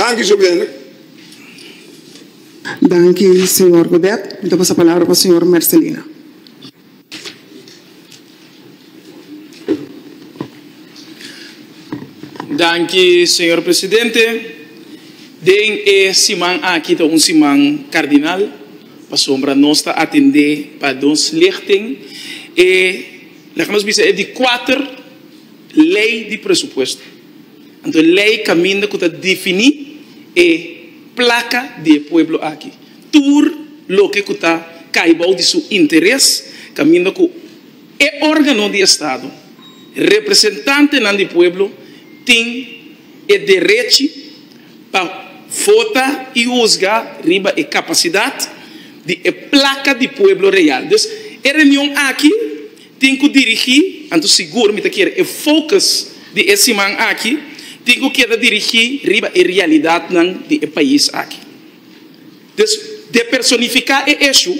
Danki, señor presidente. Danki, señor Godett. Mi ta pasa palabra pa señor Mercelina. Danki, señor presidente. Den e siman aki ta un siman kardinal, pasobra nos ta atendé pa nos lichting e, laga nos bisa, e di kuater lei di presupuesto. Anto e lei kaminda ku ta definí e plaka di e pueblo aki. Tur loke ku ta kai bou di su interes, kaminda ku e órgano di estado, representantenan di pueblo, tin e derechi pa vota i husga riba e kapasidat di e plaka di pueblo real. Dus e reunion aki tin ku dirigí, anto sigur mi ta kere e focus di e siman aki tin ku keda dirigí riba e realidatnan di e pais aki. Dus depersonifiká e eshu,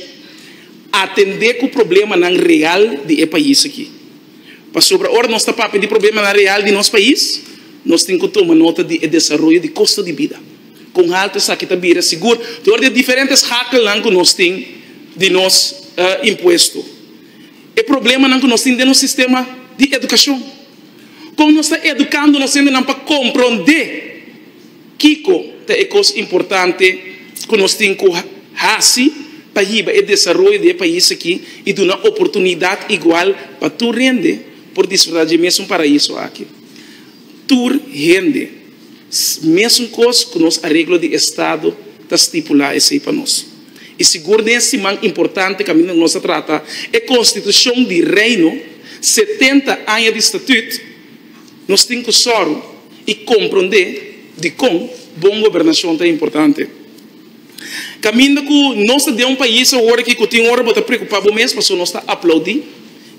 atendé ku problemanan real di e pais aki. Pasobra ora nos ta papia di problemanan real di nos pais, nos tin ku tuma nota di e desaroyo di kosto di bida. Kon haltu esaki ta bira sigur dor di e diferente schakelnan ku nos tin di nos impuesto. E problemanan ku nos tin den nos sistema di edukashon. Kon nos ta edukando nos hendenan pa komprondé Kiko ta e kos importante ku nos tin ku hasi pa hiba e desaroyo di e pais aki i duna oportunidat igual pa tur hende por disfrutá dje mesun paraiso aki? Tur hende. Mesun kos ku nos areglo di estado ta stipulá esei pa nos. I sigur den e siman importante kaminda ku nos a trata e konstitushon di Reino, 70 aña di statüt, Nos tin ku sòru i komprondé dikon bon gobernashon ta importante. Kaminda ku nos ta den un pais awor aki ku tin ora bo ta preokupá bo mes pasobra nos ta aploudí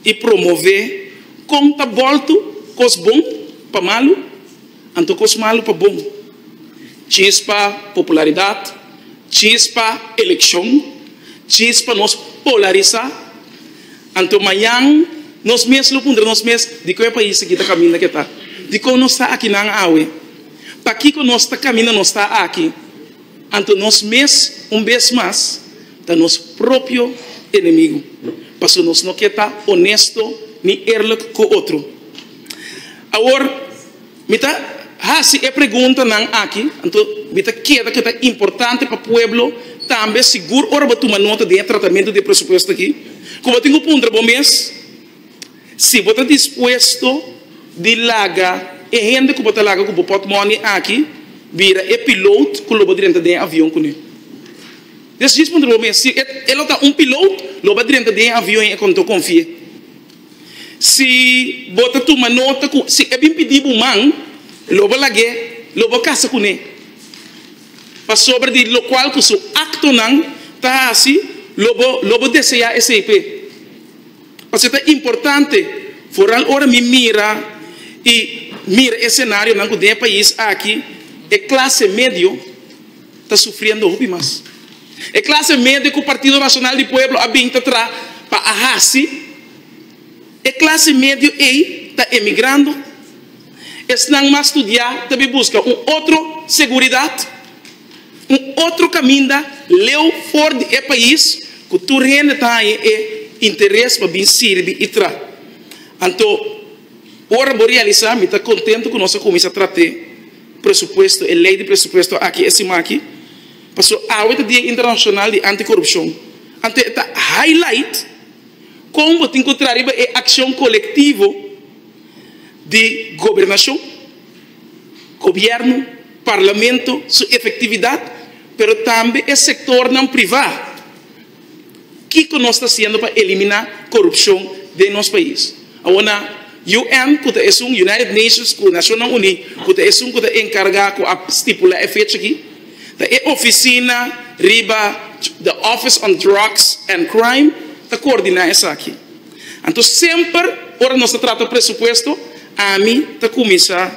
i promové kon ta bòltu kos bon pa malu anto kos malu pa bon. Djis pa popularidat, djis pa elekshon, djis pa nos polarisá. Anto mañan nos mes lo puntra nos mes, Dikon e pais aki ta kaminda ke ta? Dikon nos ta akinan awe? Pakiko nos ta kaminda nos ta aki? Anto nos mes un bes mas ta nos propio enemigu, pasobra nos no ke ta honesto ni eerlijk ku otro. Awor, Mi ta hasi e preguntanan aki, anto mi ta keda ku ta importante pa pueblo tambe, sigur ora bo tuma nota den e tratamentu di e presupuesto aki, ku bo tin ku puntra bo mes si bo ta dispuesto di laga e hende ku bo ta laga ku bo pòtmòni aki bira e piloot ku lo bo drenta den e avion kuné. Des djis puntra bo mes si e lo ta un piloot lo bo a drenta den e avion i e konto konfi'é. Si bo ta tuma nota ku si e bin pidi bo man, lo bo lag'é, lo bo kasa kuné. Pasobra di lokual ku su aktonan ta hasi, lo bo lo bo deseá esei p'e. Pasobra ta importante, foral ora mi mira i mira e senarionan ku den e pais aki e klase medio ta sufriendo hopi mas. E klase medio ku Partido Nashonal di Pueblo a bin ta traha pa a hasi, E klase medio ei ta emigrando. Esnan mas studiá ta bin buska un otro seguridat, un otro kaminda leu for di e pais ku tur hende ta haña e interes pa bin sirbi i traha. Anto, ora bo realisá, mi ta kontentu ku nos a kuminsá trat'é presupuesto, e lei di presupuesto aki e siman aki, pasobra awe ta Dia Internashonal di Antikorupshon. Anto e ta highlight. Kon bo tin ku traha riba e akshon kolektivo di gobernashon, gobièrnu, parlamento, su efektividat, pero tambe e sektornan privá? Kiko nos ta hasiendo pa eliminá korupshon den nos pais? Awor na UN ku ta esun, United Nations ku Nashonnan Uní ku ta esun ku ta enkargá ku a stipulá e fecha aki, Ta e ofisina riba The Office on Drugs and Crime ta koordiná esaki. Anto semper ora nos ta trata presupuesto, ami ta kuminsá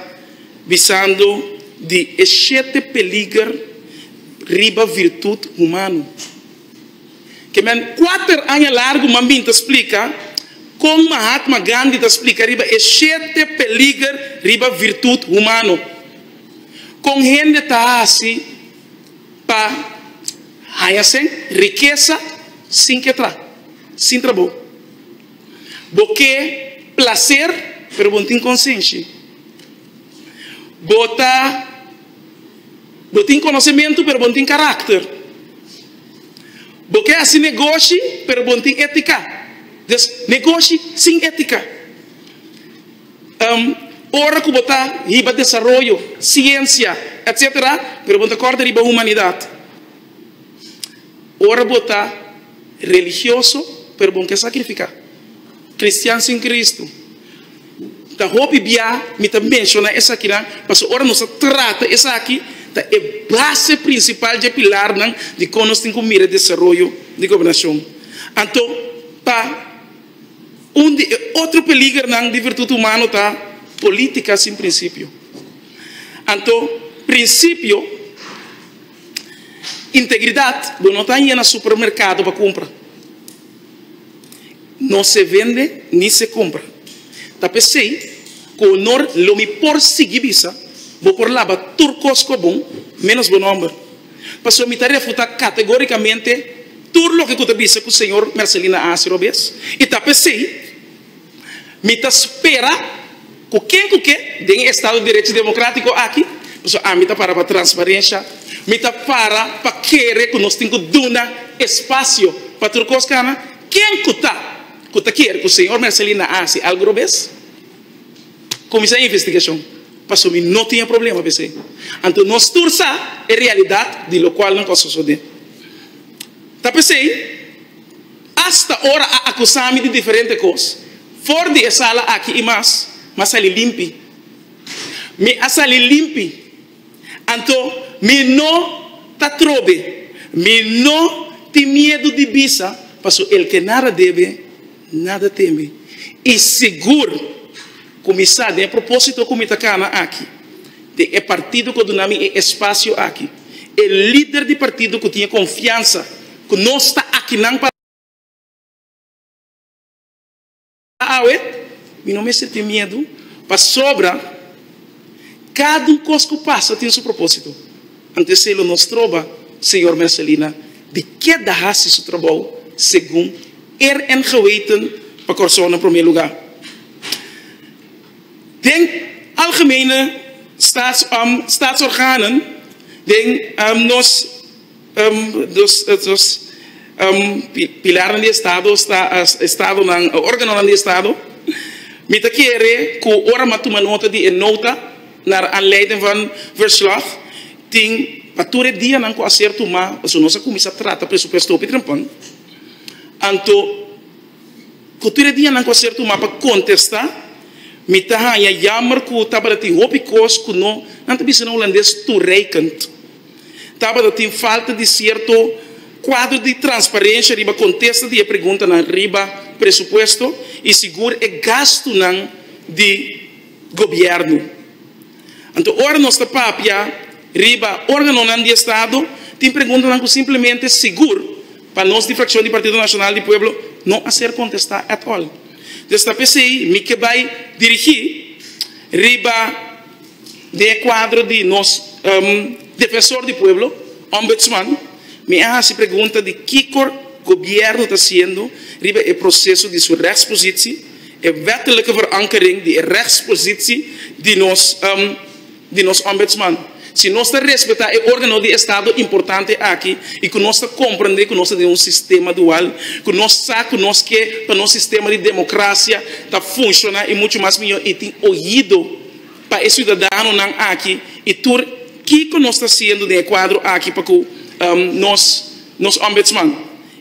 bisando di e shete peliger riba virtut humano. Ke men kuater aña largu man bin ta splika kon Mahatma Gandhi ta splika riba e shete peliger riba virtut humano. Kon hende ta hasi pa haña sen rikesa sin ke tra, sin trabou? Bo ke plaser pero bo no tin konsenshi. Bo ta bo tin konosementu pero bo no tin karakter. Bo ke hasi negoshi pero bo no tin étika. Dus negoshi sin étika. Ora ku bo ta hiba desaroyo, siensia, etc. Pero bo no ta kòrda riba humanidat. Ora bo ta religioso pero bo no ke sakrifiká. Kristian sin Kristu. Ta hopi bia mi ta menshoná esakinan pasobra ora nos ta trata esaki ta e base prinsipal dje pilarnan di kon nos tin ku mira desaroyo di gobernashon. Anto pa Un di e otro peligernan di virtut humano ta politica sin principio. Anto, principio, integridad, bo no ta haña na supermercado pa cumpra. No se vende ni se compra. Ta p'esey cu honor lo mi por sigui bisa, bo por laba tur cos cu bon, menos bo nomber. Pasobra mi ta refuta categoricamente tur loke ku ta bisa ku señor Mercelina a hasi robes i ta p'esei mi ta spera ku ken ku ke den e estado di derecho demokratiko aki, pasobra ami ta para pa transparensha, mi ta para pa kere ku nos tin ku duna espasio pa tur kos kana, ken ku ta ku ta kere ku señor Mercelina a hasi algu robes, kuminsá e investigashon pasobra mi no tin e problema p'esei. Anto nos tur sa e realidat di lokual nan ku a sosodé. Ta p'esei, asta ora a akusá mi di diferente kos, for di e sala aki i mas, mi a sali limpi. Mi a sali limpi. Anto mi no ta trobe, mi no tin miedu di bisa, pasobra el ke nada debe, nada teme. I sigur ku mi sa den e propósito ku mi ta kana aki, den e partido ku a duna mi e espasio aki, E lider di partido ku tin e konfiansa ku nos ta akinan pa awe, mi no mester tin miedu pasobra kada un kos ku pasa tin su propósito. Anto esei lo no stroba señor Mercelina di keda hasi su trabou segun eer en geweten pa Kòrsou na promé lugá. Den algemene staatsorganen, den nos nos pilarnan di estado, estadonan, organonan di estado, mi ta kere ku ora mi a tuma nota di e nota naar aanleiding van verslag, tin pa tur e dianan ku a ser tuma, pasobra nos a kuminsá trata presupuesto hopi trempan, anto. Ku tur e dianan ku a ser tumá pa kontestá, mi ta haña yammer ku tabata tin hopi kos ku no, nan ta bisa na hulandes, toereikend. Tabata tin falta di sierto kuadro di transparensha riba kontesta di e preguntanan riba presupuesto i sigur e gastunan di gobièrnu. Anto ora nos ta papia riba órganonan di estado, tin preguntanan ku simplemente sigur pa nos di frakshon di Partido Nashonal di Pueblo no a ser kontestá at all. Dus ta p'esei mi ke bai dirigí riba den e kuadro di nos Defensor di Pueblo, Ombudsman, mi a hasi pregunta di kiko gobièrnu ta hasiendo riba e proseso di su rechtspositie, E wettelijke verankering di e rechtspositie di nos di nos Ombudsman. Si nos ta respeta e organo di estado importante aki y cu nos ta comprende cu nos ta den un sistema dual, cu nos sa cu nos ke pa nos sistema di democracia ta funciona y mucho mas miyo y tin oido pa e ciudadanonan aki y tur kico nos ta haciendo den e cuadro aki pa cu nos nos Ombudsman.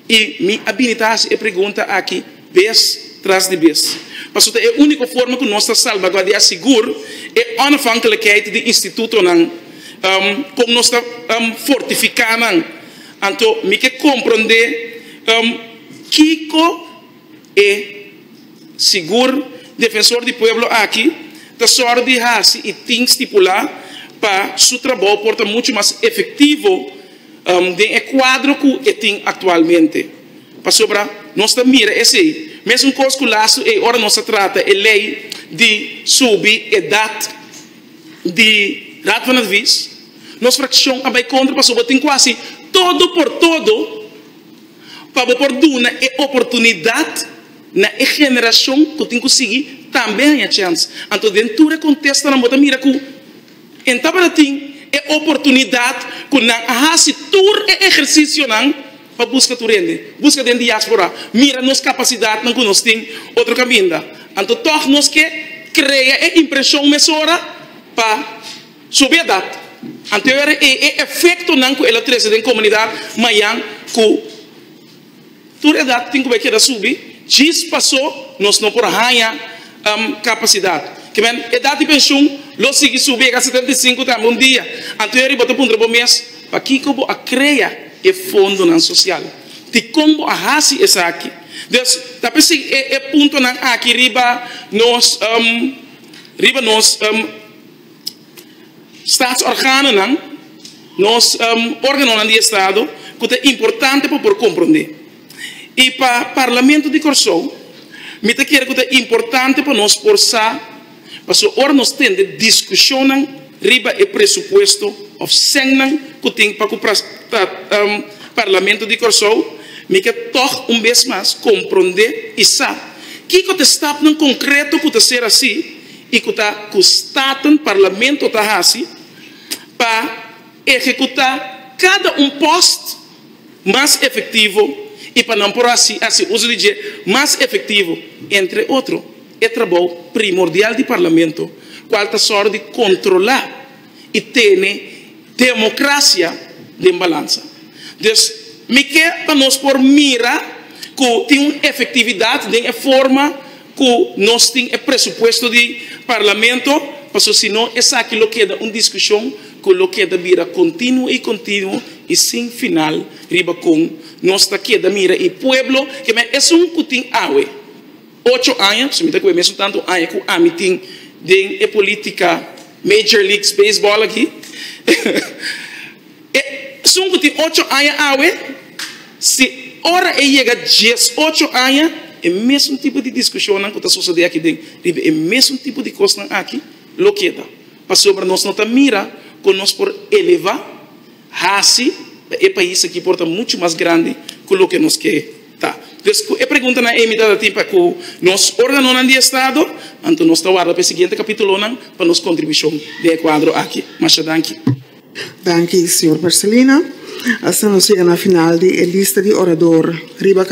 Y mi a bini ta haci e pregunta aki bes tras di bes. Pasobra ta e unico forma cu nos ta salvaguardia sigur e onafhankelijkheid di institutonan, con nos ta fortifica nan. Anto mi ke comprende kico e sigur Defensor di Pueblo aki ta sòru di haci y tin stipula pa su trabou por ta mucho mas efectivo den e kuadro ku e tin aktualmente. Pasobra nos ta mira esei mesun kos ku lastu ei ora nos ta trata e lei di subi edat di Raad van Advies, nos frakshon a bai kontra pasobra bo tin ku hasi todo por todo pa bo por duna e oportunidat na e generashon ku tin ku sigui tambe haña chèns. Anto den tur e kontestanan bo ta mira ku en tabata tin e oportunidat ku nan a hasi tur e ehersisionan pa buska tur hende, buska den diaspora, mira nos kapasidatnan ku nos tin otro kaminda. Anto tòg nos ke krea e impreshon mesora pa subi edat. Anto e ora ei e efektonan ku el a trese den komunidat mayan ku tur edat tin ku bai keda subi djis paso nos no por haña kapasidat. Ke men edat di penshun lo sigui subi yega 75 tambe un dia. Anto e ora bo ta puntra bo mes, Pakiko bo a krea e fondonan sosial? Dikon bo a hasi esaki? Dus ta p'esei e puntonan aki riba nos riba nos staatsorganonan, nos organonan di estado ku ta importante pa por komprondé. I pa Parlamento di Kòrsou mi ta kere ku ta importante pa nos por sa pasobra ora nos tende diskushonnan riba e presupuesto òf sènnan ku tin pa ku Parlamento di Kòrsou, mi ke tòg un bes mas komprondé i sa kiko ta e stapnan konkreto ku ta ser hasí i ku ta ku Staten, Parlamento, ta hasi pa ehekutá kada un pòst mas efektivo i pa nan por hasi hasi uso di dje mas efektivo, entre otro e trabou primordial di Parlamento kual ta sòru di kontrolá i tene demokrasia den balansa. Dus mi ke pa nos por mira ku tin un efektividat den e forma ku nos tin e presupuesto di Parlamento, pasobra si no esaki lo keda un diskushon ku lo keda bira kontinuo i kontinuo i sin final riba kon nos ta keda mira i pueblo ke men esun ku tin awe ocho aña, pasobra mi ta ku e mesun tantu aña ku ami tin den e politica Major Leagues Baseball aki, e esun ku tin ocho aña awe si ora e yega 18 aña e mesun tipo di diskushonnan ku ta sosodé aki den riba e mesun tipo di kosnan aki lo keda pasobra nos no ta mira kon nos por elevá hasi pa e pais aki por ta muchu mas grandi ku loke nos ke ta. Dus ku e preguntanan ei mi ta tin pa ku nos organonan di estado, anto nos ta warda pa e siguiente kapitulonan pa nos kontribushon den e kuadro aki. Masha danki. Danki, señor Marcelina. Asina nos yega na final di e lista di orador riba.